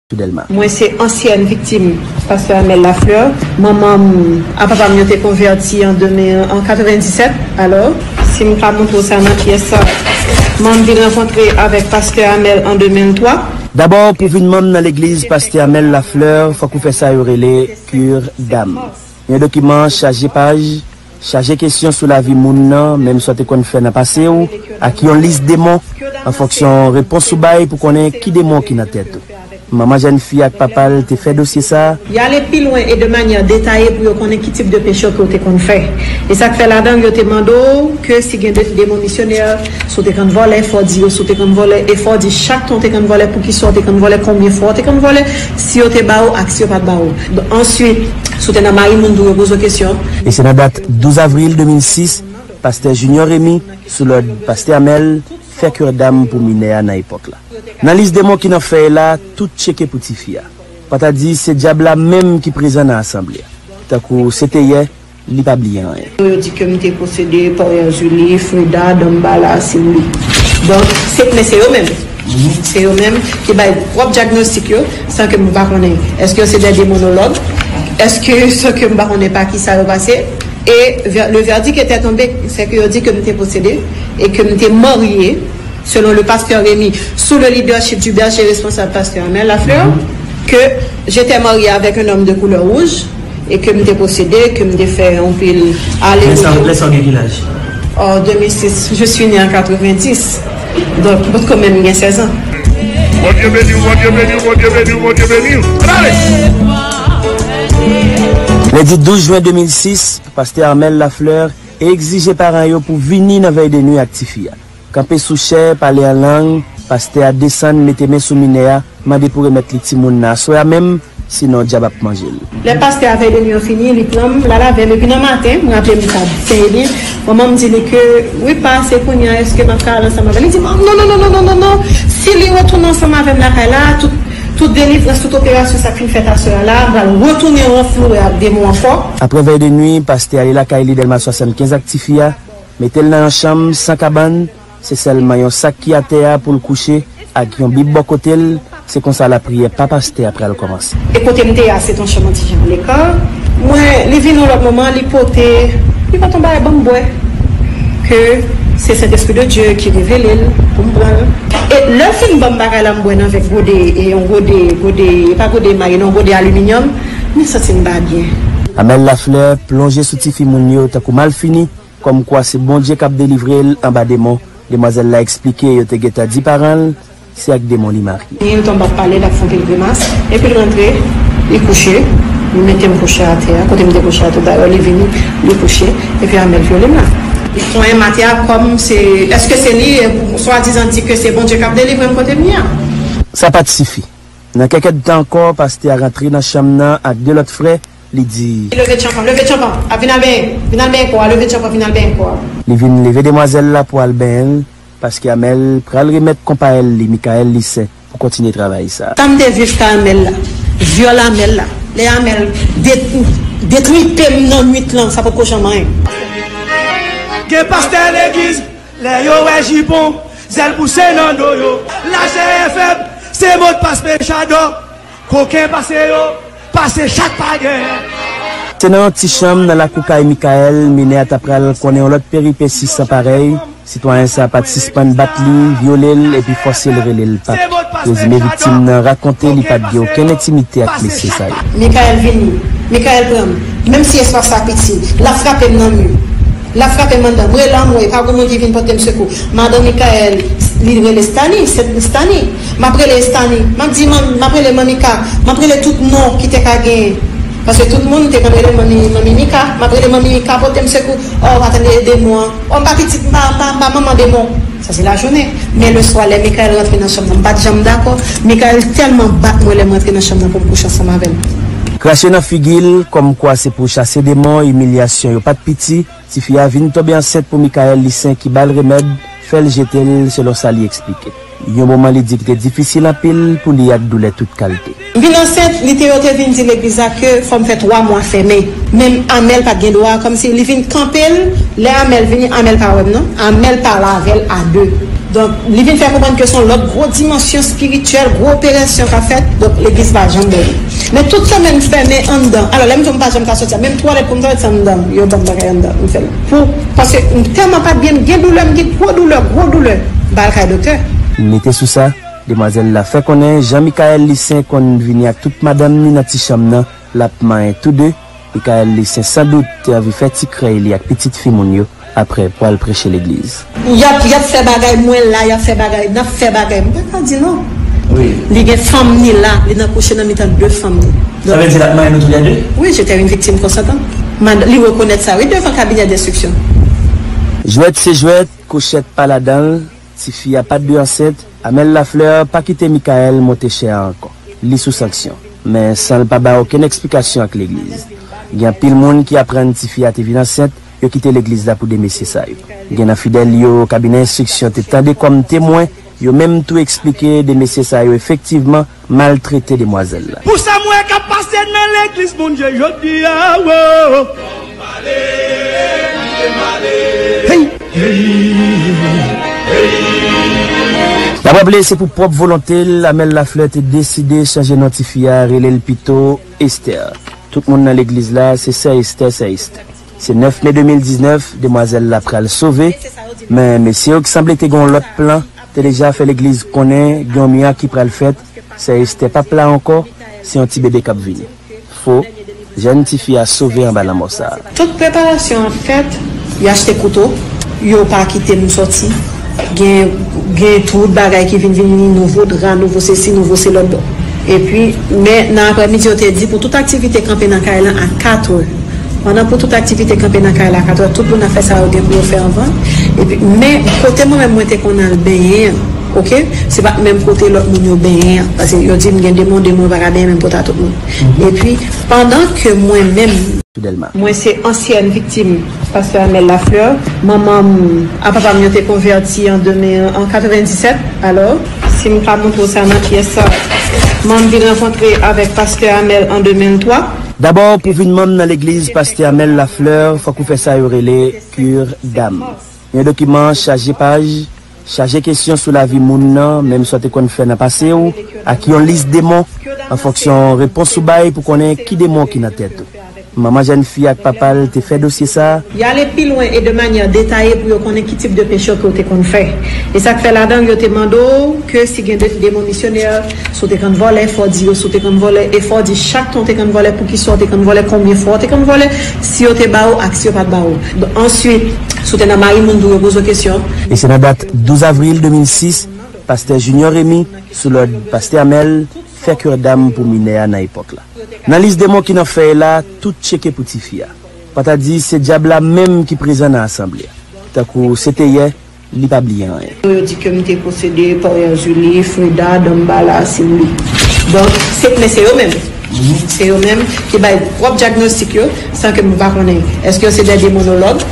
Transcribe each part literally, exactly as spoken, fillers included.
sou Dèlma. Mwen se ansyèn viktim pastè Amel Lafleur. Manman m ak papa m yo te konvèti an de mil, an katrevendisèt. Alò, si m ka montre w sa nan pyès sa, mwen m vin rankontre avèk pastè Amel an de mil twa. Dabò, pou vin manm nan legliz pastè Amel Lafleur, fòk ou fè sa yo rele cure d'âme. Yon dokiman chaje paj, chaje kesyon sou lavi moun nan, menm sa w te konn fè nan pase w, ak yon lis demon, an fonksyon repons ou bay pou konnen ki demon ki nan tèt ou. Manman jèn fi ak papa l te fè dosye sa a. Y ale pi lwen e de manyè detaye pou yo konnen ki tip de peche ke w te konn fè. E sa k fè ladan yo te mande w ke si gen de, demon misyonè, si w te konn vòlè, fò w di yo si w te konn vòlè, e fò w di chak tan w te konn vòlè, poukisa w te konn vòlè, konbyen fwa w te konn vòlè, si yo te ba w ak si yo pa t ba w. Answit, si w te nan mari moun tou, yo poze w kesyon. E se nan dat douz avril de mil sis, pastè Junior Remy, sou lòd pastè Amel, fè cure d'âme pou minè a nan epòk la. Nan lis demon ki nan fèy la, tout tcheke pou tifi a. Pa ta di se dyab la menm ki prezan nan asanble a. Tankou se te yè, li pa bliye anyen. Yo di ke m te posede pa Erzulie, Freda, Dambala, Simli. Donk, se, men se yo menm. Se yo menm ki bay pwòp dyagnostik yo, san ke m pa konnen èske yo se de demonològ, èske san ke m pa konnen pa ki sa yo pase. E vè-, le verdict était tombé, c'est que yo di ke m te posede e ke m te marye, selon le pasteur Remy, sous le leadership du berger responsable pasteur Amel Lafleur, que j'étais mariée avec un homme de couleur rouge et que m te posede, ke m te fè anpil ale. Lè sa, lè sa w gen ki laj? En deux mille six, je suis née en quatre-vingt-dix. Donc, mwen kanmenm gen sèz an. Bondye beni w, Bondye beni w, Bondye beni w, Bondye beni w. Ann ale! Lendi douz jen de mil sis, pastè Amel Lafleur egzije paran yo pou vini nan vèy de nwi ak tifi a. Kanpe sou chè, pale an lang, pastè a desann, mete men sou minè a, mande pou remèt li timoun nan aswè a menm, sinon dyab ap manje l. Lè pastè a vèy de nwi an fini, li pran m, l al avè m, epi nan maten, m raple m sa byen, byen, manman m di li ke, wi pa, se kounye a, èske m ap ka al ansanm avè l? Li di, non, non, non, non, non, non, non, non, si li retounen ansanm avè m lakay la, tout, tout delivrans, tout operasyon sa k fin fèt aswè a la, m pral retounen ranflouwe ak demon ankò. Apre vèy de nwi, pastè ale lakay li Dèlma swasannkenz ak tifi a, mete l nan yon chanm san kabann, se sèlman yon sak ki atè a pou l kouche ak yon bib bò kote l, se konsa lapriyè pa pastè a pral kòmanse. E kote m te ye a, se t yon chanm an ti jan leka. Mwen, li vin yon lòt moman, li pote, li pote yon bagay ban m bwè, ke se Sentespri de Dye ki revele l pou m pran l. E lè l fin ban m bagay la, m bwè nan vè gode, e yon gode, gode, e pa gode emaye, non, gode aliminyòm, mwen santi m pa byen. Amel Lafleur plonje sou tifi moun yo tankou malfini, kòmkwa se Bondye k ap delivre l anba demon. Demwazèl la eksplike yo te gentan di paran l se ak demon li marye. Li tonbe ap pale, l ap fè anpil grimas, epi l rantre, li kouche, li mete m kouche atè a, kote m te kouche a tou dayè, li vini, li kouche, epi Amel vyole m la. Li konyen m atè a kòm se, èske se li, e, swadizan di ke se Bondye k ap delivre m kote m ye a? Sa pa t sifi. Nan kèk èdtan ankò, pastè a rantre nan chanm nan ak de lòt frè, li di. Leve tchanpan, leve tchanpan, ap vin al benyen, vin al benyen kò a, leve tchanpan, vin al benyen kò a. Li vin leve demwazèl la pou al benyen l, paske Amel pral remèt konpayèl li, Michael Lissaint, pou kontinye travay sa a. Sa m te viv ka Amel la, vyòl Amel la, lè Amel de-, detripe m nan nwit lan, sa potko janm anyen. Gen pastè legliz, lè yo wè jipon, zèl pouse nan do yo. Lachè fèb, se modpas pechadò. Koken pase yo, pase chak pa gen. Se nan yon ti chanm nan lakou kay Michael, minè a ta pral konnen yon lòt peripesi san parèy. Sitwayen sa a pa t sispann bat li, vyole l, epi fòse l rele l pap. Prezime viktim nan rakonte li pa t gen okenn entimite ak mesye sa yo. Michael vini, Michael pran m, menm si espas la piti, l ap frape m nan mi. L ap frape m anndan. M rele anmwe, pa gen moun ki vin pote m sekou. Madan Michael, li rele Stani, se Stani. M ap rele Stani. M ap di, man-, m ap rele Manmi Ka. M ap rele tout non ki te ka genyen. Paske tout moun te konn rele Manmi, Manmi Mika. M ap rele Manmi Mika, pote m sekou. O, w pa tande demon an. O, m pa pitit, m pa, m pa, m pa manman demon. Sa se lajounen. Men leswa, lè Michael rantre nan chanm nan, m pa t janm dakò. Michael tèlman bat mwen lè m rantre nan chanm nan pou m kouche ansanm avè l. Krache nan figi l, kòmkwa se pou chase demon, imilyasyon yo pa t piti. Tifi a vin tonbe ansent pou Michael Lissaint ki ba l remèd, fè l jete l, selon sa li eksplike. Yon moman li di ki te difisil anpil pou li ak doulè tout kalte. M vin ansent, li te, yo te vin di legliz la ke fò m fè twa mwa fèmen. Men Amel pa t gen dwa, kòmsi li vin kanpe l, lè Amel vini, Amel pa wè m non, Amel pale avè l a de. Donk, li vin fè konprann ke se yon lòt gwo dimansyon espirityèl, gwo operasyon k ap fèt, donk legliz pa janm bò li. Men tout sa menm fèmen anndan. Alò, lè m di w m pa janm ka soti a, menm twalèt pou m twalèt se anndan, yo ban m bagay anndan, m fè l. Pou, paske m tèlman pa t byen, m gen doulè, m gen gwo doulè, gwo doulè, m pa al kay doktè. Mete sou sa, demwazèl la fè konnen Jean Michael Licen konn vini ak tout madanm ni nan ti chanm nan, l ap manyen tou de. Michael Licen sandout te anvi fè ti krèy li ak pitit fi moun yo apre pou al preche legliz. Y ap, y ap fè bagay, mwen la, y ap fè bagay, n ap fè bagay. M pa ka di non. Wi. Li gen fanm ni la, li nan kouche nan mitan de fanm ni. Sa vle di l ap manyen nou toulède? Wi, je te yon viktim konsantan. Mad-, li rekonèt sa, wi, devan kabinè denstriksyon. Jwèt se jwèt, kouchèt pa ladan l, tifi a pa t dwe ansent, Amel Lafleur pa kite Michael monte chè a ankò. Li sou sanksyon, men san l pa bay okenn eksplikasyon ak legliz. Gen anpil moun ki aprann tifi a te vin ansent, yo kite legliz la pou de mesye sa yo. Gen nan fidèl yo kabinè enstriksyon te tande kòm temwen, yo menm tou eksplike de mesye sa yo efektivman maltrete demwazèl la. Pou sa m wè k ap pase nan legliz Bondye jodi a, wo. Hey! N ap raple, se pou pwòp volonte l, Amel Lafleur te deside chanje non tifi a, rele l pito Esther. Tout moun nan legliz la, se sè Esther, sè Esther. Se nèf me de mil diznèf, demwazèl la pral sove, men mesye yo ki sanble te gen yon lòt plan, te deja fè legliz konnen gen yon mirak ki pral fèt, sè Esther p ap la ankò, se yon ti bebe k ap vini. Fo, jèn tifi a sove anba lanmò sa a. Tout preparasyon ap fèt, y achte kouto, yo pa kite m sòti. Gen, gen tout bagay ki vin vini, nouvo dra, nouvo sesi, nouvo se lòt bò. Epi, men nan aprèmidi, yo te di pou tout aktivite kanpe nan kay lan a katrè. Pandan pou tout aktivite kanpe nan kay la a katrè, tout moun ap fè sa yo gen pou yo fè anvan. Epi, men kote mwen menm mwen te konn al benyen an, oke? Se pa t menm kote lòt moun yo benyen an. Paske yo di m gen demon, demon pa ka benyen menm kote a tout moun. Epi, pandan ke mwen menm, Fidelma. Mwen se ansyèn viktim pastè Amel Lafleur. Manman m a papa m yo te konvèti an de mil, an katrevendisèt. Alò, si m ka montre w sa nan pyès sa, mwen m vin rankontre avèk pastè Amel an de mil twa. Dabò, pou vin manm nan legliz pastè Amel Lafleur, fòk ou fè sa yo rele cure d'âme. Yon dokiman chaje paj, chaje kesyon sou lavi moun nan, menm sa w te konn fè nan pase w, ak yon lis demon, an fonksyon repons ou bay pou konnen ki demon ki nan tèt ou. Manman jèn fi ak papa l te fè dosye sa a. Y ale pi lwen e de manyè detaye pou yo konnen ki tip de peche ke w te konn fè. E sa k fè ladan l, yo te mande w ke si gen de, demon misyonè, si w te konn vòlè, fò w di yo, si w te konn vòlè, e fò w di chak tan w te konn vòlè, poukisa w te konn vòlè, konbyen fwa w te konn vòlè, si yo te ba w ak si yo pa t ba w. Answit, si w te nan mari moun tou, yo poze w kesyon. E se nan dat douz avril de mil sis, pastè Junior Remy, sou lòd pastè Amel, fè cure d'âme pou minè a nan epòk la. Nan lis demon ki nan fèy la, tout tcheke pou tifi a. Pa ta di se dyab la menm ki prezan nan asanble a. Tankou se te yè, li pa bliye anyen. Yo di ke m te posede Power Julie, Freda, Dambala, Cindy. Donk, se, men se yo menm. Se yo menm ki bay pwòp dyagnostik yo, san ke m pa konnen. Èske yo se de demonològ?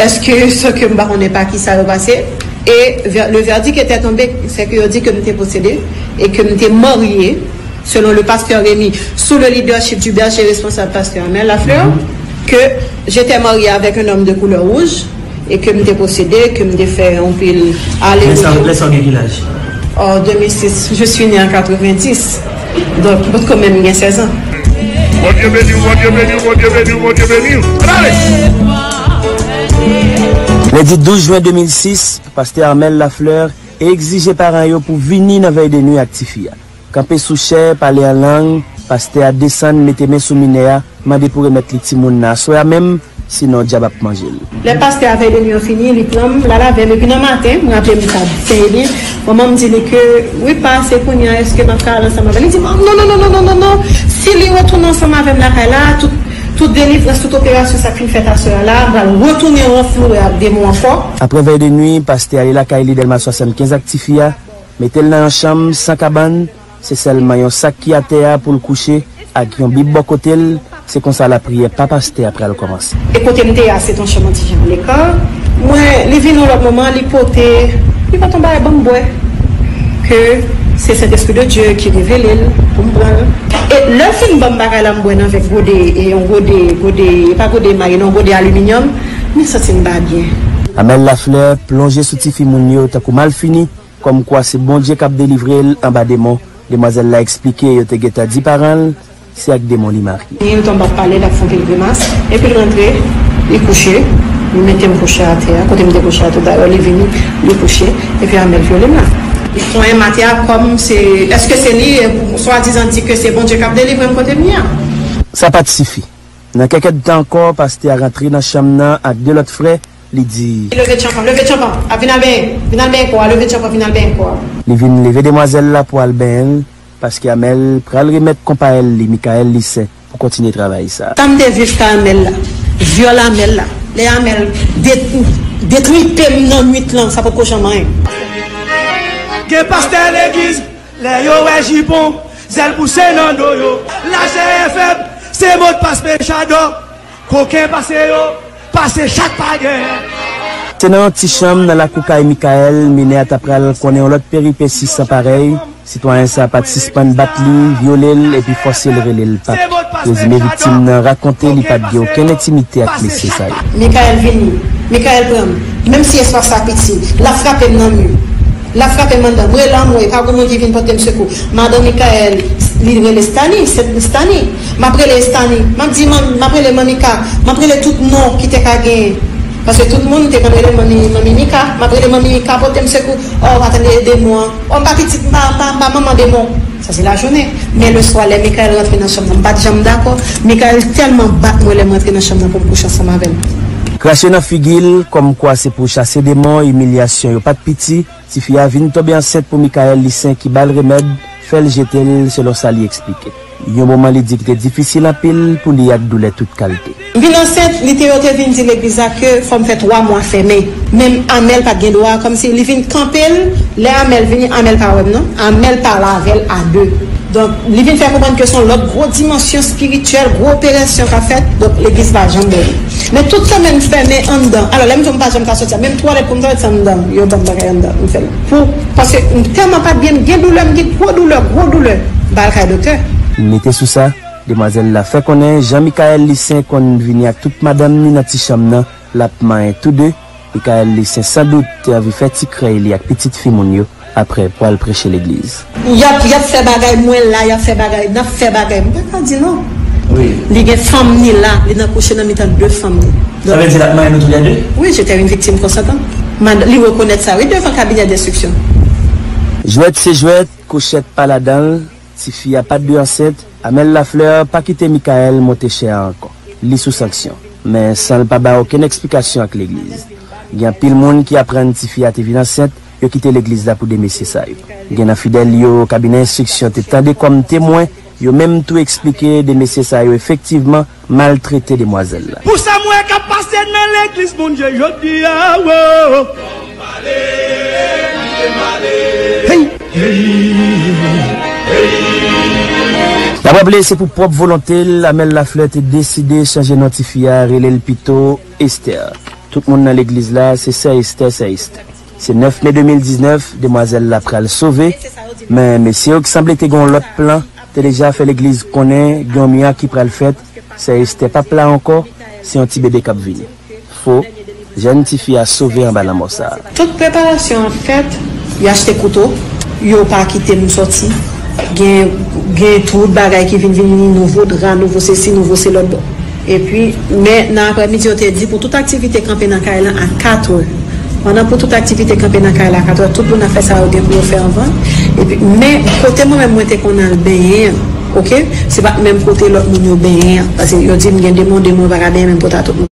Èske, san ke m pa konnen pa ki sa yo pase? E ver-, le verdict était tombé, c'est que yo di ke m te posede e ke m te marye, selon le pasteur Rémy, sous le leadership du berger responsable pasteur Amel Lafleur, que j'étais mariée avec un homme de couleur rouge et que m te posede, ke m te fè yon pil ale retour. Lè sa w gen ki laj? En deux mille six, je suis née en quatre-vingt-dix. Donc, mwen kanmenm gen sèz an. Bondye beni w, Bondye beni w, Bondye beni w, Bondye beni w. Ann ale! Lendi douz jen de mil sis, pastè Amel Lafleur egzije paran yo pou vini nan vèy de nwi ak tifi a. Kanpe sou chè, pale an lang, pastè a desann, mete men sou minè a, mande pou remèt li timoun nan aswè a menm, sinon dyab ap manje l. Lè pastè a vèy de nwi an fini, li pran m, l al avè m, epi nan maten, m raple m sa trè byen, manman m di li ke, wi pa, se kounye a, èske m ap ka al ansanm avè l? Li di m, non, non, non, non, non, non, non, si li retounen ansanm avè m lakay la, tout, tout delivrans, tout operasyon sa k fin fèt aswè a la, m pral retounen ranflouwe ak demon ankò. Apre vèy de nwi, pastè ale lakay li Dèlma swasannkenz ak tifi a, mete l nan yon chanm san kabann, se sèlman yon sak ki atè a pou l kouche ak yon bib bò kote l, se konsa lapriyè pa pastè a pral kòmanse. E kote m te ye a, se t yon chanm an ti jan lekò. Mwen, li vin yon lòt moman, li pote, li pote yon bagay ban m bwè. Ke se Sentespri de Dye ki revele l pou m pran l. E lè l fin ban m bagay la m bwè nan vè gode, e yon gode, gode, e pa gode emay, non, gode aliminyòm, mwen santi m pa byen. Amel Lafleur plonje sou tifi moun yo tankou malfini, kòmkwa se Bondye k ap delivre l anba demon. Demwazèl la eksplike yo te gentan di paran l se ak demon li marye. Li tonbe ap pale, l ap fè anpil grimas, epi l rantre, li kouche, li mete m kouche atè a, kote m te kouche a tou dayè, li vini, li kouche, epi Amel vyole m la. Li konyen m atè a kòm se, èske se li, swadizan di ke se Bondye k ap delivre m kote m ye a? Sa pa t sifi. Nan kèk èdtan ankò, pastè a rantre nan chanm nan ak de lòt frè, li di. Leve tchanpan, leve tchanpan, a vin al benyen, vin al benyen kò a, leve tchanpan, vin al benyen kò a. Li vin leve demwazèl la pou al benyen l, paske Amel pral remèt konpayèl li, Michael Lissaint, pou kontinye travay sa. Sa m te viv kay Amel la, vyòl Amel la, lè Amel de-, detripe m nan nwit lan, sa potko janm anyen. Gen pastè legliz, lè yo wè jipon, zèl pouse nan do yo. Lajè fèb, se modpas pechadò. Koken pase yo, pase chat pa gen. Se nan yon ti chanm nan lakou kay Michael, minè a ta pral konnen yon lòt peripesi san parèy. Sitwayen sa a pa t sispann bat li, vyole l, epi fòse l rele l pap. Prezime viktim nan rakonte li pa t gen okenn entimite ak mesye sa yo. Michael vini, Michael pran m, menm si espas la piti, l ap frape m nan mi. L ap frape m anndan. M rele anmwe, pa gen moun ki vin pote m sekou. Madan Michael, li rele Stani, se Stani. M ap rele Stani. M ap di, man-, m ap rele Manmika. M ap rele tout non ki te ka genyen. Paske tout moun te konn rele Manmi, Manmi Mika. M ap rele Manmi Mika, pote m sekou. O, atann, e demon an. O, m pa pitit, m pa, m pa, m pa manman demon. Sa se lajounen. Men leswa, lè Michael rantre nan chanm nan, m pa t janm dakò. Michael tèlman bat mwen lè m rantre nan chanm nan pou m kouche ansanm avè l. Krache nan figi l, kòmkwa se pou chase demon, imilyasyon yo pa t piti. Tifi a vin tonbe ansent pou Michael Lissaint ki ba l remèd, fè l jete l, selon sa li eksplike. Yon moman li di ki te difisil anpil pou li ak doulè tout kalte. M vin ansent, li te, yo te vin di legliz la ke fò m fè twa mwa fèmen. Menm Amel pa t gen dwa, kòmsi li vin kanpe l, lè Amel vini, Amel pa wè m non, Amel pale avè l a de. Donk, li vin fè konprann ke se yon lòt gwo dimansyon espirityèl, gwo operasyon k ap fèt, donk legliz pa janm boni. Men tout kanmenm m fèmen anndan. Alò, lè m di w m pa janm ka soti a, menm twalèt pou m twalèt se anndan, yo ban m bagay anndan, m fè l. Pou, paske m tèlman pa t byen, m gen doulè, m gen gwo doulè, gwo doulè. M pa al kay doktè. Mete sou sa, demwazèl la fè konnen jan Michael Lissaint konn vini ak tout madanm ni nan ti chanm nan, l ap manyen tou de. Michael Lissaint sandout te anvi fè ti krèy li ak pitit fi moun yo, aprè pou al preche legliz. Y ap, y ap fè bagay, mwen la, y ap fè bagay, n ap fè bagay. M pa ka di non. Wi. Li gen fanm ni la, li nan kouche nan mitan de fanm ni. Sa vle di l ap manyen nou toulède? Wi, j'étais une victime consentante. Mad-, li rekonèt sa, wi, devan kabinè denstriksyon. Jwèt se jwèt, kouchèt pa ladan l, tifi a pa t dwe ansent, Amel Lafleur pa kite Michael monte chè a ankò. Li sou sanksyon, men san l pa bay okenn eksplikasyon ak legliz. Gen anpil moun ki aprann tifi a te vin ansent, yo kite legliz la pou de mesye sa yo. Gen nan fidèl yo, kabinè enstriksyon te tande kòm temwen, yo menm tou eksplike de mesye sa yo efektivman maltrete demwazèl la. Pou sa m wè k ap pase nan legliz Bondye jodi a, wo. Hey! N ap raple, se pou pwòp volonte l, Amel Lafleur te deside chanje non tifi a, rele l pito Esther. Tout moun nan legliz la, se sè Esther, sè Esther. Se nèf me de mil diznèf, demwazèl la pral sove, men mesye yo ki sanble te gen yon lòt plan, te deja fè legliz konnen gen yon mirak ki pral fèt, sè Esther p ap la ankò, se yon ti bebe k ap vini. Fo, jèn tifi a sove anba lanmò sa a. Tout preparasyon ap fèt, y achte kouto, yo pa kite m sòti. Gen, gen tout bagay ki vin vini, nouvo dra, nouvo sesi, nouvo selòt. Bon. Epi, men nan aprèmidi, yo te di pou tout aktivite kanpe nan kay lan a katrè. Pandan pou tout aktivite kanpe nan kay la a katrè, tout moun ap fè sa yo gen pou yo fè anvan. Epi, men kote mwen menm mwen te konn al benyen an, oke? Se pa t menm kote lòt moun yo benyen an. Paske yo di m gen demon, demon yo pa ka benyen menm kote a tout moun.